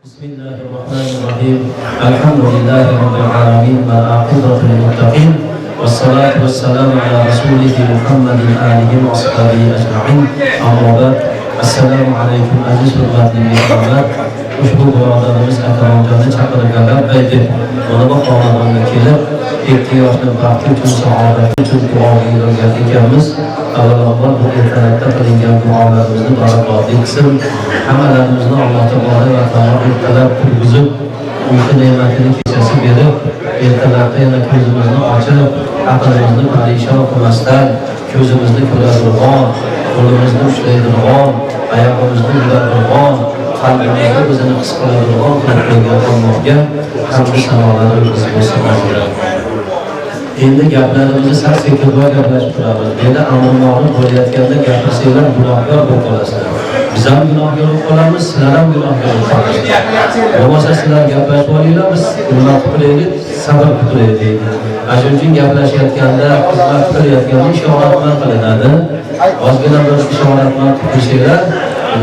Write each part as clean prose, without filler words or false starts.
بسم الله الرحمن الرحيم. الحمد لله رب العالمين، والعاقبة للمتقين، والصلاة والسلام على رسوله محمد، آله وأصحابه أجمعين. أما بعد، السلام عليكم. Aziz, hurmatli mehmonlar, ushbu birodarimiz Akromjonni chaqirganlar deb mana bu xonadonga kelib, ikki yoshni baxti uchun, saodati uchun duoga yig'ilgan ekanmiz. Avvalambor, bu ertalabda qilingan duolarimizni barakotli qilsin. Hammalarimizni Alloh taborak va taolo ertalab turg'izib, uyqu ne'matini kechasi berib, ertalabda yana ko'zimizni ochib, aqlimizni parishon qilmasdan, ko'zimizni ko'radigan, qo'limizni ushlaydigan, oyog'imizni yuradigan, qalbimizni o'zini his qiladigan qilib qo'ygan Allohga hamdu sanolarimiz bo'lsin, azizlar. Endi gaplarimizni sal sekinroq gaplashib turamiz. Bu yerda amr ma'ruf bo'layotganda gapirsanglar, gunohkor bo'lib qolasizlar. Biz ham gunohkor bo'lib qolamiz, sizlar ham gunohkor bo'lib qolasizlar. Bo'lmasa, sizlar gaplashib olinglar, biz nima qilib turaylik, sabr qilib turaylik. Ana shuning uchun gaplashayotganda, xizmat qilayotganda ishoratman qilinadi. Ozgina bir ishoratman qilib tursanglar,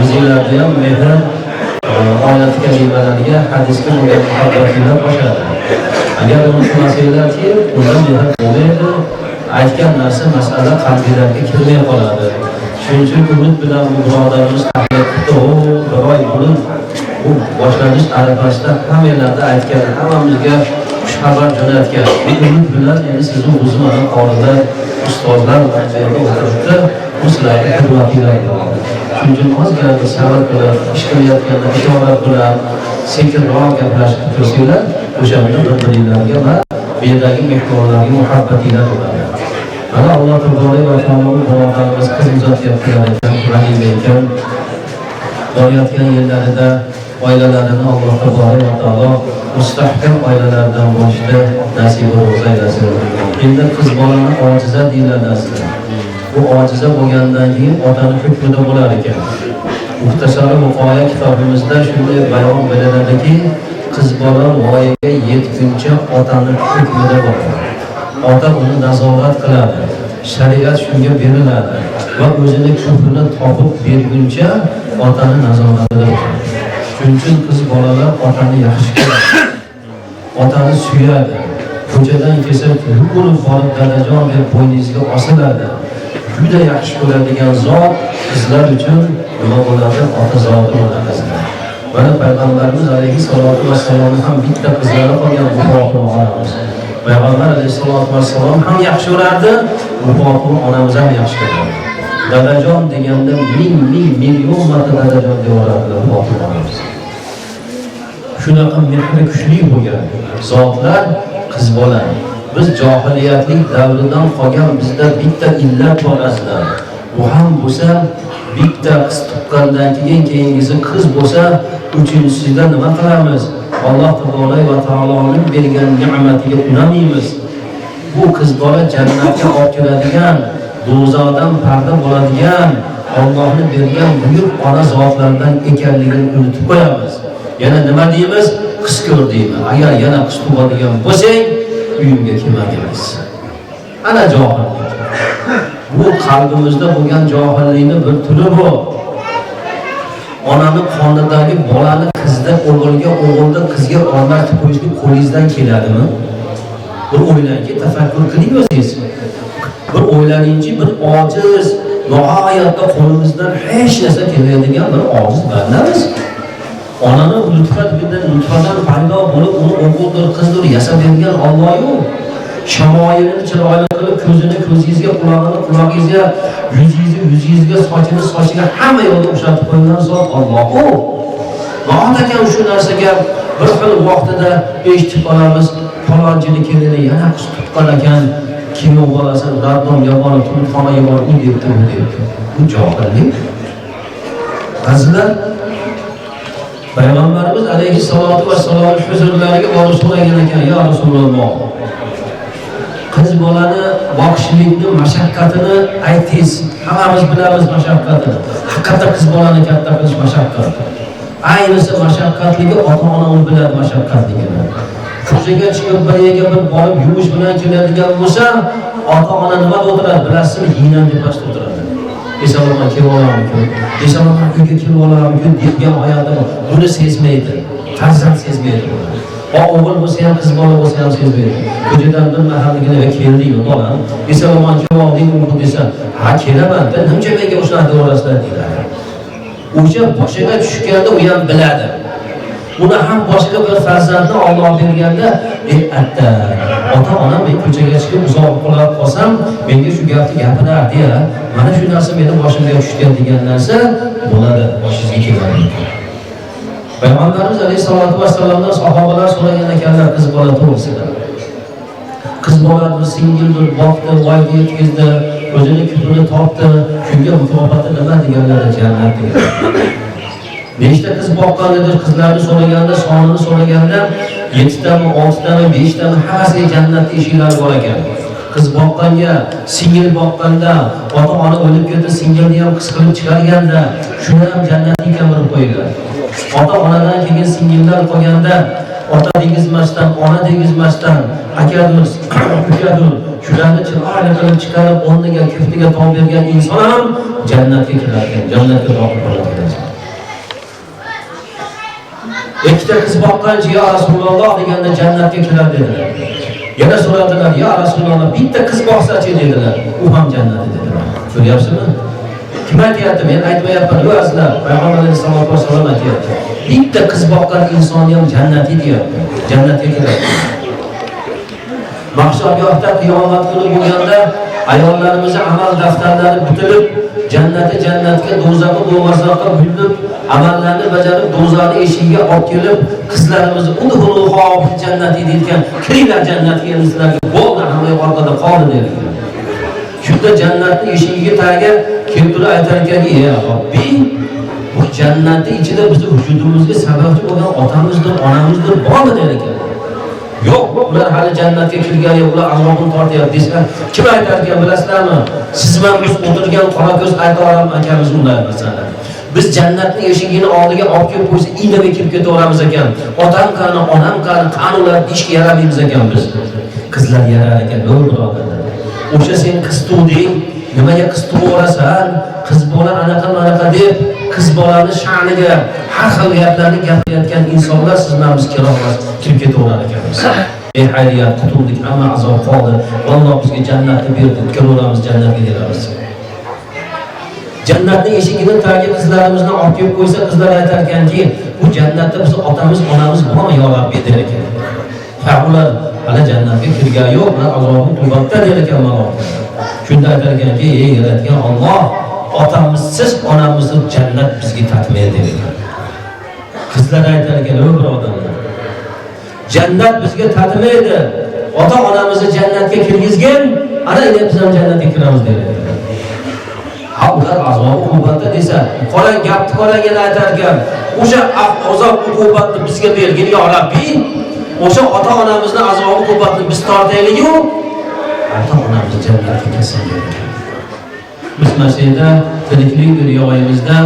o'zinglarda ham mehr, oyat kalimalarga, hadisga bo'lgan muhabbatinglar oshadi. Agar uni qilmasanglarki, unda mehr bo'lmaydi. Aytgan narsa, masala qalbinglarga kirmay qoladi. Shuning uchun umid bilan bu birodarimiz tahlil qildi. O, bir oy burun bu boshlanish arafasida hammanglarda aytgan, hammamizga xushxabar jo'natgan. Bu umid bilan endi sizni o'zi mana qorilar, ustozlar mana bu yerda o'tiribdi. Bu sizlarga hurmatinglar bo'ladi. Shuning uchun ozgina bir sabr qilib, ish qilayotganda ishorat bilan sekinroq gaplashib tursanglar, o'shanda bir biringlarga va bu yerdagi mehmonlarga muhabbatinglar bo'ladi. Mana, Alloh taborak va taolo birodarimiz qiz uzatyaptilar ekan, valima ekan. Borayotgan yerlarida oilalarini Alloh taborak va taolo mustahkam oilalardan bo'lishni nasib ro'za aylasin. Endi qiz bolani ojiza deyiladi aslida. Bu ojiza bo'lgandan keyin otani hukmida bo'lar ekan. Muxtasari Viqoya kitobimizda shunday bayon beriladi, qiz bola voyaga yetguncha otani hukmida bo'ladi. Ota uni nazorat qiladi. Shariat shunga beriladi va o'zini kufrini topib berguncha otani nazoratida bo'ladi. Shuning uchun qiz bolalar otani yaxshi ko'radi. Otani suyadi. Ko'chadan kelsa, yugurib borib, "Dadajon" deb bo'yningizga osiladi. Juda yaxshi ko'radigan zot qizlar uchun nima bo'ladi? Ota zoti bo'ladi. Mana, Payg'ambarimiz alayhissalotu vassalomni ham bitta qizlari qolgan, bu Fotima onamiz. Payg'ambar alayhissalotu vassalom ham yaxshi ko'rardi, bu Fotima onamiz ham yaxshi ko'rardi. "Dadajon" deganda ming ming million marta "Dadajon" deyorardilar Fotima onamiz. Shunaqa mehri kuchli bo'lgan zotlar qiz bola. Biz johiliyatlik davridan qolgan bizda bitta illat bor, azizlar. Bu ham bo'lsa, bitta qiz tuqqandan keyin keyingisi qiz bo'lsa, uchinchisida nima qilamiz? Alloh taborak va taoloning bergan ne'matiga unamaymiz. Bu qiz bola jannatga olib kiradigan, do'zaxdan parda bo'ladigan, Allohni bergan buyuk ona zotlardan ekanligini unutib qo'yamiz. Yana nima deymiz? "Qiz ko'r" deymiz. "Agar yana qiz tug'adigan bo'lsang, uyimga kelmagin." Ana johillik. Bu qalbimizda bo'lgan johillikni bir turi bu. Onani qonidagi bolani qizda o'g'ilga, o'g'ilda qizga o'rnatib qo'yishlik qo'lingizdan keladimi? Bir o'ylangki, tafakkur qiling o'zingiz. Bir o'ylaningchi, bir ojiz, nihoyatda qo'limizdan hech narsa kelmaydigan bir ojiz bandamiz. Onani nutfadan paydo bo'lib, uni o'g'ildir, qizdir yasab bergan Alloh-yu. Shamoilini chiroyli qilib, ko'zini ko'zingizga, qulog'ini qulog'ingizga, yuzingizni yuzingizga, sochini sochiga, hamma yoqda o'xshatib qo'ygan zot Alloh-u. Ekan shu narsaga bir xil vaqtida eshitib qolamiz, falonchini kelini yana qiz tuqqan ekan, kuyov bolasi роддом ga borib, tug'ruqxonaga borib, u debdi, bu debdi. Bu johillik. Azizlar, Payg'ambarimiz alayhissalotu vassalom huzurlariga borib so'ragan ekan: "Ya Rasululloh, qiz bolani boqishlikni mashaqqatini aytdingiz, hammamiz bilamiz mashaqqatini. Haqiqatda qiz bolani katta qilish mashaqqat. Ayniqsa mashaqqatligi ota ona uni biladi mashaqqatligini. Ko'chaga chiqib, bir yerga bir borib yumush bilan keladigan bo'lsa, ota ona nimada o'tiradi, bilasizmi? Giynani tepasida o'tiradi. Eson omon kelib olarmikin, eson omon uyga kelib olarmikin degan oyatda buni sezmaydi. Farzand sezmaydi buni. O o'g'il bo'lsa ham, qiz bola bo'lsa ham sezmaydi. Ko'chadan bir mahalligina keldingmi bolam? Eson-omon kelib desa, ha kelaman, da nimcha menga o'shalarni deyaverasizlar deyiladi. O'sha boshiga tushganda u ham biladi. Uni ham boshiga bir farzandni Alloh berganda, atta, ota-onam men ko'chaga chiqib uzoq qolib qolsam, menga shu gapni gapirardi ya. Mana shu narsa meni boshimga tushgan degan narsa bo'ladi, boshingizga keladi. Payg'ambarimiz alayhissalatu vassalomdan sahobalar so'ragan ekanlar qiz bola to'g'risida. Qiz bolani singildir, boqdi, voyaga yetkazdi, o'zini kutini topdi, shunga mukofoti nima deganlar, jannat degan. Nechta qiz boqqan edi, qizlarni so'raganda, sonini so'raganda 7 tami, 6 tami, 5 tami hammasiga jannat eshiklari bor ekan. Qiz boqqanga, singil boqqanda, ota-ona o'lib ketdi, singilni ham qiz qilib chiqarganda, shuni ham jannatga bilib qo'ygan. Ota-onadan keyin singillar qolganda, ota degizmasdan, ona degizmasdan, akadir, ukadir, shularni chiroyli qilib chiqarib, o'rniga, kiftiga tom bergan inson ham jannatga kirar ekan, jannatga dohil bo'ladi ekan. Ikkita qiz boqqanchi ya Rasululloh deganda jannatga kiradi dedilar. Yana so'radilar, ya Rasululloh bitta qiz boqsachi dedilar. U ham jannatda dedilar. Ko'ryapsizmi? Kim aytayapti? Men aytmayapman, yo'q azizlar. Payg'ambar alayhissalatu vassalom aytayapti. Bitta qiz boqqan insonni ham jannati deyapti. Jannatga kiradi. Mahshargohda qiyomat kuni bo'lganda ayollarimizni amal daftarlari bitilib, jannati jannatga, do'zaxi do'zaxga buyurib, amallarni bajarib, do'zaxni eshigiga olib kelib, qizlarimizni udxuluha fil jannati deyilgan, kiringlar jannatga, endi sizlarga bo'ldi, hamma orqada qoldi deyilgan. Shunda jannatning eshigiga tagiga kelib turib aytar ekanki, ey Robbi, bu jannatning ichida bizni vujudimizga sababchi bo'lgan otamizdir, onamizdir bormi der ekan. Yo'q, ular hali jannatga kirgani yo'q, ular azobini tortyapti desa, kim aytar ekan bilasizlarmi? Siz bilan biz o'tirgan qora ko'z ayta olamiz akamiz unday masalan. Biz jannatning eshigini oldiga olib kelib qo'ysa, indamay kirib ketaveramiz ekan. Otam qani, onam qani, qani ular deyishga yaramaymiz ekan biz. Qizlar yarar ekan, yo'q birodarlar. O'sha sen qiz tug'ding, nimaga qiz tug'averasan? Qiz bola anaqa manaqa deb qiz bolani sha'niga har xil gaplarni gapirayotgan insonlar siz bilan biz kirib ketaverar ekanmiz. Ey hayriyat, qutuldik, hamma azob qoldi. Alloh bizga jannatni berdi, kiraveramiz jannatga deyamiz. Jannatning eshigini tagiga qizlarimizni olib kelib qo'ysa, qizlar aytar ekanki, bu jannatda bizni otamiz, onamiz bormi yo Rabbi der ekan. Ha, ular hali jannatga kirgani yo'q, ular azobi uqubatda der ekan maloikalar. Shunda aytar ekanki, ey yaratgan Alloh, otamizsiz, onamizsiz jannat bizga tatmaydi der ekan. Qizlar aytar ekan, ey birodarlar, jannat bizga tatmaydi. Ota-onamizni jannatga kirgizgan, ana endi biz ham jannatga kiramiz der ekan. Ha, ular azob uqubatda desa, qarang gapni qarang yana aytar ekan, o'sha azob uqubatni bizga bergin yo Rabbi, o'sha ota-onamizni azob uqubatini biz tortaylik-ku, ota-onamiz jannatga kirsin der ekan. Biz mana shu yerda tiriklik dunyoyimizda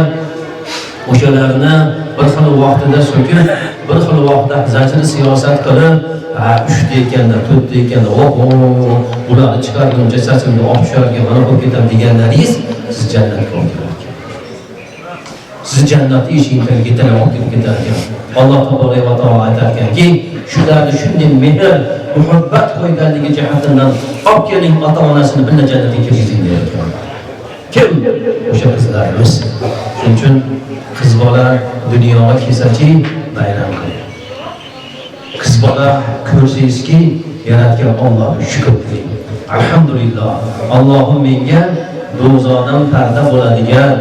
o'shalarni bir xil vaqtida so'kib, bir xil vaqtda zajri siyosat qilib, ha, 3 ta ekanda, 4 ta ekanda, oho, ularni chiqarguncha sochimni olib tusharkan, mana bo'lib ketaman deganlaringiz siz jannatga olib kirar ekan. Siz jannatni eshigini tagiga yetalab olib kirib ketar ekan. Alloh taboraka va taolo aytar ekanki, shularni shunday mehr, muhabbat qo'yganligi jihatidan olib keling, ota-onasini birga jannatga kirgizing der ekan. Kim? O'sha qizlarimiz. Shuning uchun qiz bola dunyoga kelsachi bayram qiling. Qiz bola ko'rsangizki, yaratgan Allohga shukr qiling. Alhamdulillah, Allohim menga do'zaxdan parda bo'ladigan,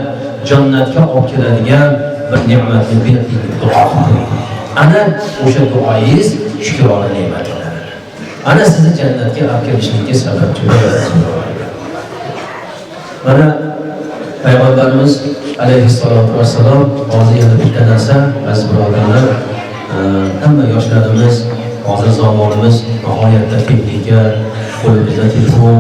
jannatga olib keladigan bir ne'matni berdi deb duo qiling. Ana o'sha duoyingiz shukrona ne'mat bo'ladi. Ana sizni jannatga olib kelishlikka sababchi bo'ladi. Mana Payg'ambarimiz alayhissalatu vassalom hozir yana bitta narsa, aziz birodarlar, hamma yoshlarimiz, hozir zamonimiz nihoyatda texnika, qo'limizda telefon,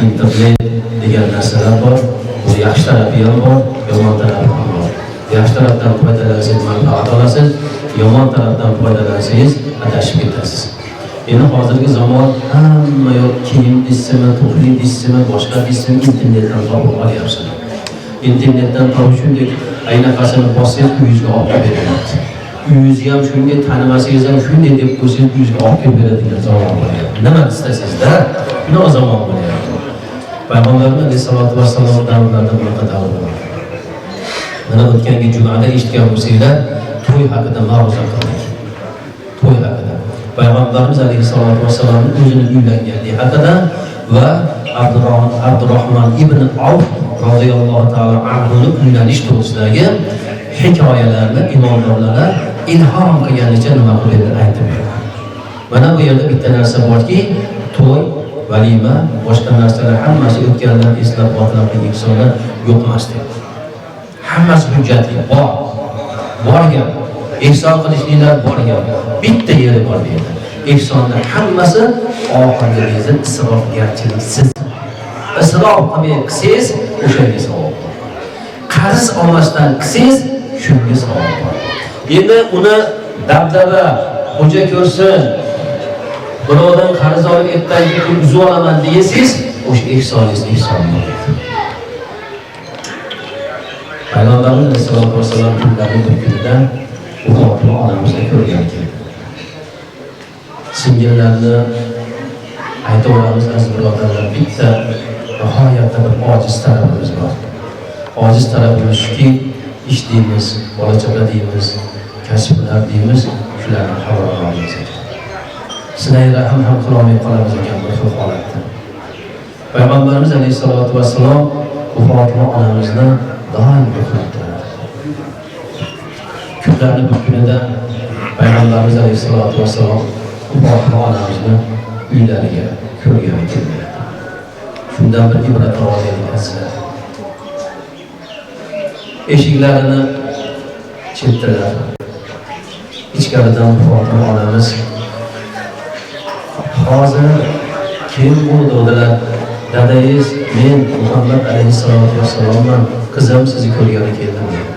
internet degan narsalar bor. Bu yaxshi tarafi ham bor, yomon tarafi ham bor. Yaxshi tarafdan foydalansangiz manfaat olasiz, yomon tarafdan foydalansangiz adashib ketasiz. Endi hozirgi zamon hamma yoq kiyim deysizmi, tufli deysizmi, boshqa deysizmi, internetdan topib olyapsiz. Internetdan topib shunday aynaqasini bossangiz uyingizga olib kelib berilyapti. Uyingizga ham shunday, tanimasangiz ham shunday deb qo'ysangiz, uyingizga olib kelib beradigan zamon bo'lyapti. Nima istasangizda, shunaqa zamon bo'lyapti. Payg'ambarimiz alayhisalotu vassalom davrlarida bunaqa davr bo'lgan. Mana o'tgangi jumada eshitgan bo'lsanglar, to'y haqida ma'ruza qildik. To'y haqida. Payg'ambarimiz alayhisalotu vassalomning o'zini uylanganligi haqida va Abdurrahman ibn Avf roziyallohu taolo anhuni uylanish to'g'risidagi hikoyalarni imomdorlar ilhom qilganicha nima qilib aytib berdi. Mana bu yerda bitta narsa borki, to'y, valima, boshqa narsalar hammasi o'tganlar eslab xotirlab insonlar yo'q emas deb. Hammasi hujjatli bor. Bor gap. Ehson qilishliklar bor gap. Bitta yeri bor bu yerda. Ehsonni hammasi oxirgi rezi isrofgarchiliksiz. Isrof qilmay qilsangiz, o'shanga savob bor. Qarz olmasdan qilsangiz, shunga savob bor. Endi uni dabdaba, xo'ja ko'rsin, birovdan qarz olib ertangi kun uzib olaman desangiz, o'sha ehsoningiz ehson bo'ladi. Payg'ambarimiz alayhisalotu vassalom kunlarning bir kunida Fotima onamizni ko'rgan keldi. Singillarni aytaveramiz, aziz birodarlar, bitta nihoyatda bir ojiz tarafimiz bor. Ojiz tarafimiz shuki, ish deymiz, bola chaqa deymiz, kasblar deymiz, shularni xabar olamiz ekan. Silai rahm ham qilolmay qolamiz ekan bir xil holatda. Payg'ambarimiz alayhisalotu vassalom bu Fotima onamizni doim uxlattiradi. Kunlarni bir kunida Payg'ambarimiz alayhisalotu vassalom bu Fotima onamizni uylariga ko'rgani keldilar. Shundan bir ibrat olaylik, azizlar. Eshiklarini chertdilar. Ichkaridan Fotima onamiz hozir kim bu dedilar. Dadangiz men Muhammad alayhissalotu vassalomman, qizim sizni ko'rgani keldim dedi.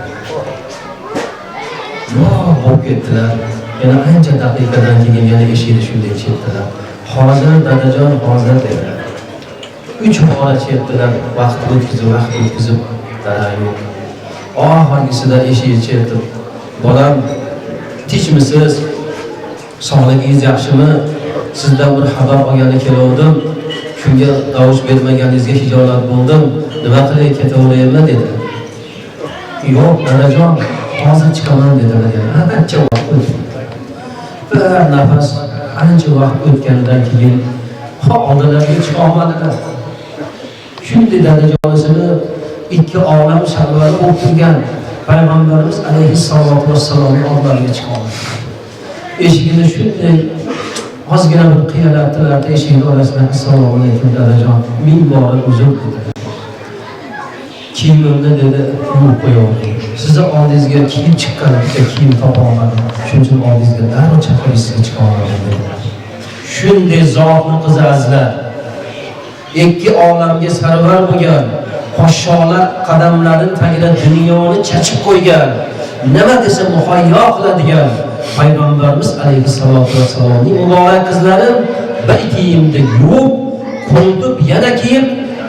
Yo'q bo'lib ketdilar. Yana ancha daqiqadan keyin yana eshikni shunday chertdilar. Hozir dadajon, hozir dedilar. 3 bora chertdilar, vaqt o'tkazib, vaqt o'tkazib, dada yo'q. Oxirgisida eshikni chertib, bolam tinchmisiz? Sog'ligingiz yaxshimi? Sizdan bir xabar olgani keluvdim. Shunga tovush bermaganingizga hijolat bo'ldim. Nima qilay, ketaveraymi dedi. Yo'q, dadajon, hozir chiqaman dedilar. Yana ancha vaqt o'tdi. Bir nafas ancha vaqt o'tganidan keyin oldilariga chiqa olmadilar. Shunday dadajonisini ikki olam sarvari bo'lib turgan Payg'ambarimiz alayhissalotu vassalomning oldilariga chiqa olmadilar. Eshigini shunday ozgina bir qiyalatdilar, eshikni orasidan assalomu alaykum dadajon, ming bora uzr dedilar. Kiyimimni dedi yuvib qo'yavering. Sizni oldingizga kiyim chiqqan bitta kiyim topa olmadim. Shuning uchun oldingizga darrov chaqirib sizga chiqa olmadim dedilar. Shunday zotni qizi azizlar, ikki olamga sarvar bo'lgan, podsholar qadamlarini tagida dunyoni chachib qo'ygan, nima desa muhayyo qiladigan Payg'ambarimiz alayhissalotu vassalomning muborak qizlari bir kiyimni yuvib, quritib, yana kiyib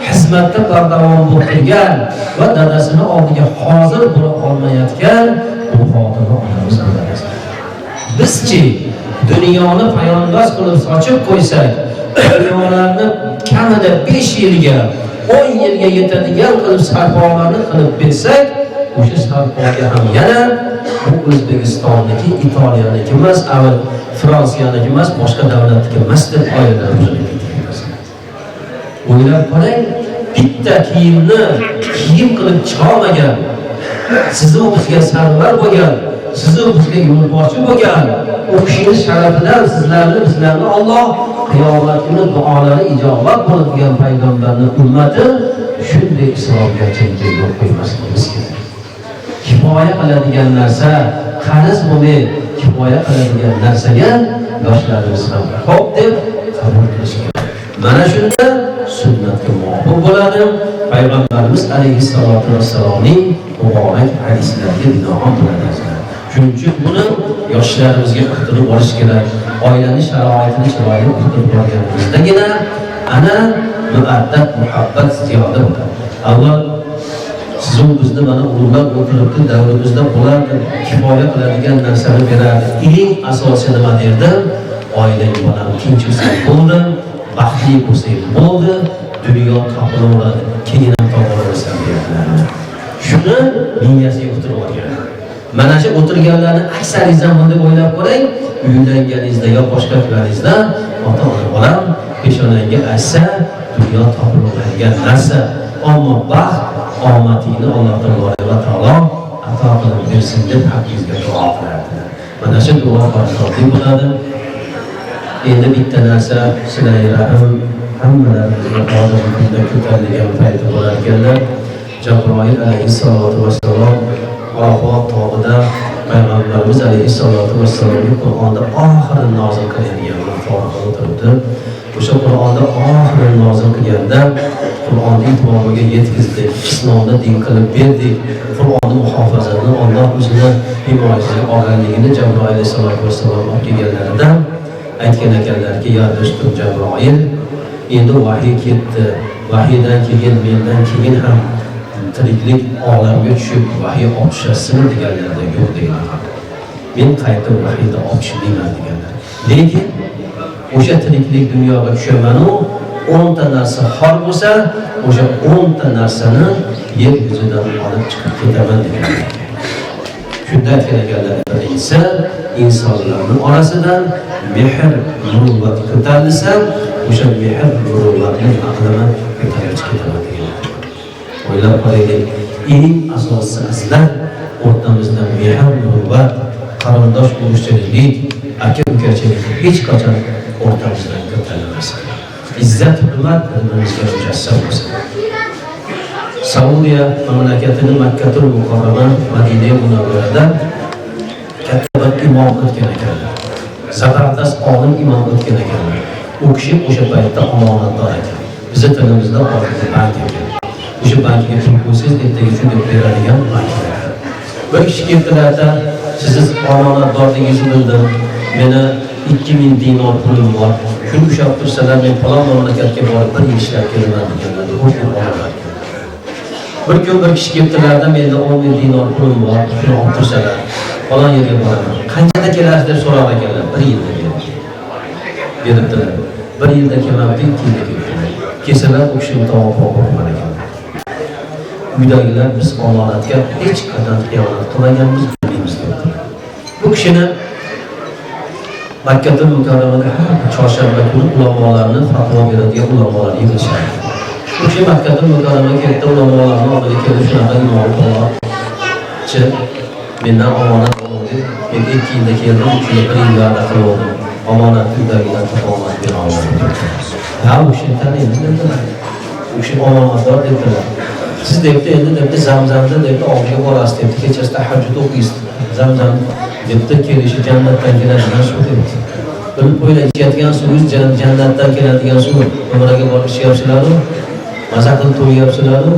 xizmatda bardavom bo'lib turgan va dadasini oldiga hozir bo'la olmayotgan bu Fotima onamiz bo'ladi. Bizchi dunyoni poyandoz qilib sochib qo'ysak, dunyolarni kamida 5 yilga, 10 yilga yetadigan qilib sarpolarni qilib bersak, o'sha sarpoga ham yana bu O'zbekistonniki, Italiyaniki emas, avval Fransiyaniki emas, boshqa davlatniki emas deb oilalar buzilib ketgan. O'ylab qarang, bitta kiyimni kiyim qilib chiqolmagan, sizni u bizga sarvar bo'lgan, sizni u bizga yo'lboshchi bo'lgan, u kishini sharafidan sizlarni, bizlarni Alloh qiyomat kuni duolari ijobat bo'ladigan payg'ambarning ummati shunday isrofgarchilikka yo'l qo'ymasligimiz kerak. Kifoya qiladigan narsa qarz bo'lmay, kifoya qiladigan narsaga yoshlarimiz ham xo'p deb qabul qilish kerak. Mana shunda sunnatga muvofiq bo'ladi. Payg'ambarimiz alayhissalotu vassalomning muborak hadislariga binoan bo'ladi. Shuning uchun buni yoshlarimizga uqtirib borish kerak. Oilani sharoitini chiroyli uqtirib borganimizdagina ana muaddat, muhabbat ziyoda bo'ladi. Avval Sizu bizni mana ulug'lar o'tiribdi, davrimizda bularni kifoya qiladigan narsani berardi. Eng asosiy nima derdim? Oilang bolam tinch yursa bo'ldi, baxtli bo'lsang bo'ldi, dunyo topilaveradi, keyin ham topaverasan derdilar. Shuni miyasiga o'tirib olgan. Mana shu o'tirganlarni aksaringizdan bunday o'ylab ko'ring, uylanganingizda yo boshqa qilganingizda ota-ona bolam peshonangga aytsa, dunyo topiladigan narsa. Ammo baxt omadingni Alloh taboraka va taolo ato qilib bersin deb haqqingizga duo qilardilar. Mana shu duo barakotli bo'ladi. Endi bitta narsa, silai rahm hammalarimizga hozirgi kunda ko'tarilgan payti bo'lar ekanlar. Jabroil alayhissalotu vassalom Arafot tog'ida payg'ambarimiz alayhissalotu vassalomga Qur'onda oxiri nozil qilingan o'tiribdi. O'sha Qur'onda oxiri nozil qilganda Qur'onni itmomiga yetkazdik, islomni din qilib berdik. Qur'onni muhofazani Alloh o'zini himoyasiga olganligini Jabroil alayhissalotu vassalom olib kelganlarida aytgan ekanlarki, ya do'stim Jabroil, endi vahiy ketdi. Vahiydan keyin mendan keyin ham tiriklik olamga tushib vahiy olib tushasizmi deganlarida yo'q degan. Men qaytib vahiyni olib tushmayman deganlar. Lekin o'sha tiriklik dunyoga tushamanu 10 ta narsa xor bo'lsa, o'sha 10 ta narsani yer yuzidan olib chiqib ketaman deganlar. Shunda aytgan ekanlar, birinchisi insonlarning orasidan mehr muruvvat ko'tarilsa, o'sha mehr muruvvatni nima qilaman, ko'tarib chiqib ketaman deganlar. O'ylab qaraylik, eng asosiysi azizlar, o'rtamizda mehr muruvvat, qarindosh urug'chilik, aka ukachilik hech qachon o'rtamizdan ko'tarilmasin. Izzat hurmat bir-birimizga mujassam bo'lsin. Saudiya mamlakatini Makkatul Mukarrama, Madina Munavvarada katta bir imom o'tgan ekanlar. Zabardast olim imom o'tgan ekanlar. U kishi o'sha paytda omonatdor ekan. Bizni tilimizda hozirgi bank ekan. O'sha bankiga pul qo'ysangiz, ertaga shu deb beradigan bank ekan. Bir kishi keldilarda, sizni omonatdorligingizni bildim. Meni 2000 dinor pulim bor. Shuni ushlab tursalar, men falon mamlakatga borib bir yil ishlab kelaman deganlar. Xo'sh deb olaman. Bir kun bir kishi keldilarda, menda 10 ming dinor pulim bor, shuni olib tursalar, falon yerga boraman. Qanchada kelasiz deb so'rar ekanlar. Bir yilda keladi. Beribdilar. Bir yilda kelmabdi, 2 yilda kelibdilar. Kelsalar, u kishini tovoq qo'rqman ekan. Uydagilar biz omonatga hech qachon xiyonat qilmaganmiz, bilmaymiz debdilar. Bu kishini Makkatul Mukarramada har chorshanba kuni ulamolarni fatvo beradigan ulamolar yig'ilishadi. Bu kishi Makkatul Mukarramaga keldi, ulamolarni oldiga kelib shunaqa imom falonchi mendan omonat oldi. Men 2 yilda keldim, 3 yilda 1 yil va'da qilgandim. Omonatni uydagilar topolmadi, bera olmadim. Ha, u kishini taniymiz dedilar. U kishi omonatdor dedilar. Siz debdi, endi debdi, Zamzamda debdi oldiga borasiz debdi, kechasi tahajjud o'qiysiz. Zamzam debdi, kelishi jannatdan keladigan suv debdi. Bilib qo'yinglar, ichayotgan suvingiz jannatdan keladigan suv. Umraga borib ichyapsizlar-u, maza qilib to'yyapsizlar-u,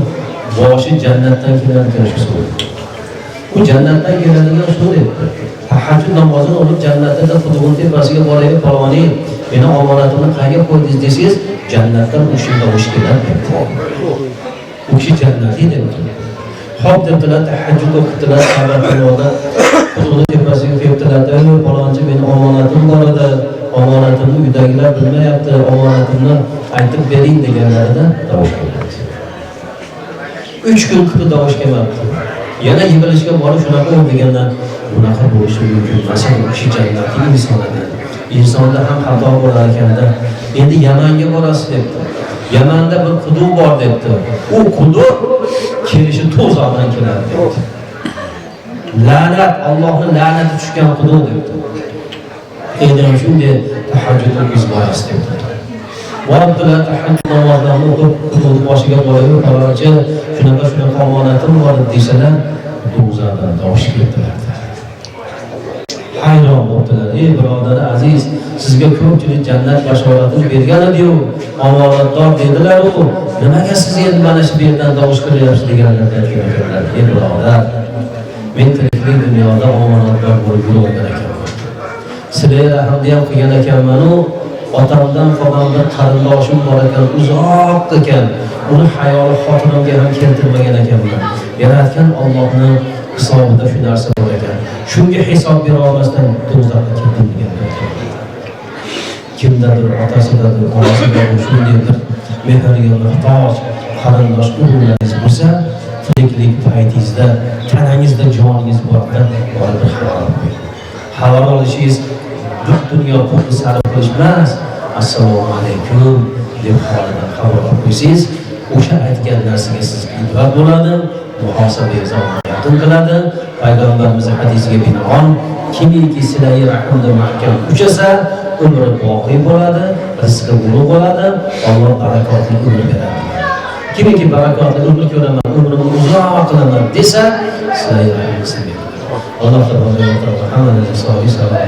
boshi jannatdan keladigan shu suv. U jannatdan keladigan suv debdi. Tahajjud namozini o'qib jannatda qudug'in tepasiga boraylik, faloniy meni omonatimni qayerga qo'ydingiz desangiz, jannatdan u kishi tovush keladi debdi. U kishi jannatiy debdi. Xo'p debdilar, tahajjud o'qibdilar, Ka'batullohda qudug'ini tepasiga kelibdilar. Ey falonchi, meni omonatim bor edi. Omonatimni uydagilar bilmayapti, omonatimni aytib bering deganlarida tovush keladi. 3 kun kutib tovush kelmabdi. Yana yig'ilishga borib shunaqa bo'ldi deganda, bunaqa bo'lishi mumkin emas. U kishi jannatiy inson edi. Insonda ham xato bo'lar ekanda. Endi Yamanga borasiz debdi. Yamanda bir quduq bor debdi. U quduq kelishi to'zoqdan keladi debdi. La'nat, Allohning la'nati tushgan quduq debdi. Endi ham shunday tahajjud o'qiysiz borasiz debdi. Boribdilar, tahajjud namozlarini o'qib, quduqni boshiga borib, falonchi shunaqa shunaqa omonatim bor desalar, do'zaxdan tovush keldilar. Hayron bo'ldilar. Ey birodar aziz, sizga ko'pchilik jannat bashoratini bergan edi-yu, omonatdor dedilar-u, nimaga siz endi mana shu yerdan tovush qilyapsiz deganlarda aytgan ekanlar. Ey birodar, men tiriklik dunyoda omonatdor bo'lib yurgan ekanman. Silai rahmni ham qilgan ekanman-u, Otamdan qolgan bir qarindoshim bor ekan, uzoq ekan. Uni hayoli xotirimga ham keltirmagan ekanman. Yaratgan Allohning hisobida shu narsa bor ekan. Shunga hisob bera olmasdan do'zaxga ketdim degan. Kimdadir otasidadir, onasidadir shunday bir mehrga muhtoj qarindosh urug'laringiz bo'lsa, tiriklik paytingizda tanangizda joningiz borda borib bir xabar olib qo'ying. Xabar olishingiz bir dunyo pulni sarf qilish emas, assalomu alaykum deb holidan xabar olib qo'ysangiz, o'sha aytgan narsaga sizga ibrat bo'ladi, muhosabangizni yaqin qiladi. Payg'ambarimiz hadisiga binoan, kimiki silai rahmda mahkam uchasa, umri boqiy bo'ladi, rizqi ulug' bo'ladi, Alloh barakotli umr beradi. Kimiki barakotli umr ko'raman, umrimni uzoq qilaman desa, silai rahmni sevadi. Alloh tabaraka va taolo hammamizni sog'lik salomat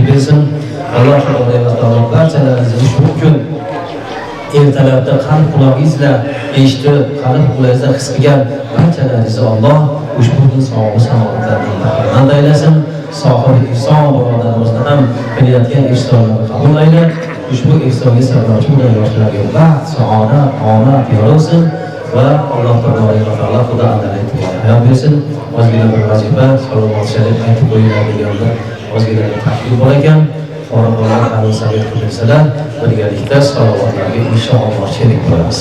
bersin. Alloh tabaraka va taolo barchalarimizni ushbu kun ertalabda qalb qulog'ingizla eshitib, qalb qulog'ingizda his qilgan barchalaringizni Alloh ushbu kun savobi saodatlardan bahramand aylasin. Sohibi ihson birodarimizni ham qilayotgan ihsonlarni qabul aylab, ushbu ihsonga sababchi bo'lgan yoshlarga baxt, saodat, omad yor bo'lsin va Alloh tabaraka va taolo Xudo adolatli hayot bersin. Ozgina bir vazifa, salovat sharif aytib qo'yiladigan bir ozgina bir taklif bor ekan. Fuqarolar amin qilsalar, birgalikda salovatlarga inshaalloh sherik bo'lamiz.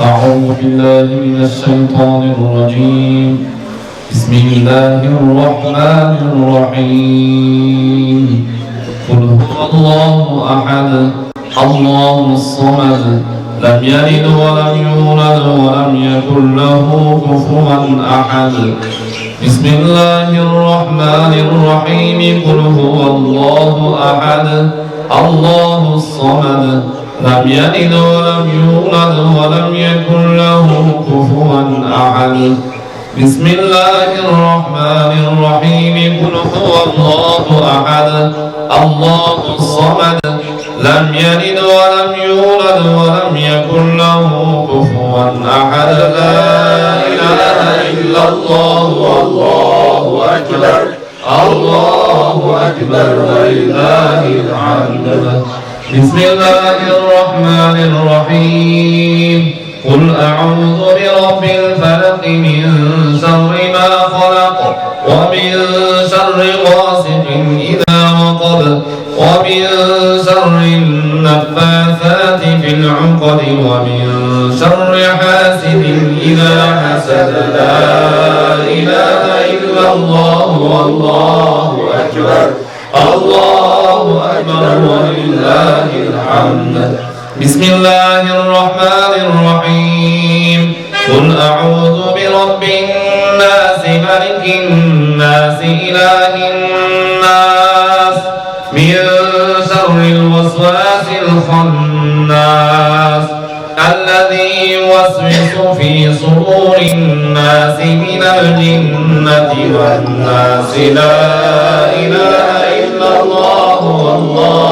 أعوذ بالله من الشيطان الرجيم. بسم الله الرحمن الرحيم. قل هو الله أحد، الله الصمد، لم يلد ولم يولد ولم يكن له كفوا أحد. بسم الله الرحمن الرحيم. قل هو الله أحد، الله الصمد، لم يلد ولم يولد ولم يكن له كفوا أحد. بسم الله الرحمن الرحيم. قل هو الله أحد، الله الصمد، لم يلد ولم يولد ولم يكن له كفوا أحد. لا إله إلا الله، والله أكبر، الله أكبر، ولله الحمد. بسم الله الرحمن الرحيم. قل أعوذ برب الفلق من شر ما خلق، ومن شر غاسق إذا وقب، ومن شر النفاثات في العقد، ومن شر حاسد إذا حسد. لا إله إلا الله، والله أكبر، الله أكبر، ولله الحمد. بسم الله الرحمن الرحيم. قل أعوذ برب الناس، ملك الناس، إله الناس، من شر الوسواس الخناس، الذي يوسوس في صدور الناس، من الجنة والناس. لا إله إلا الله، والله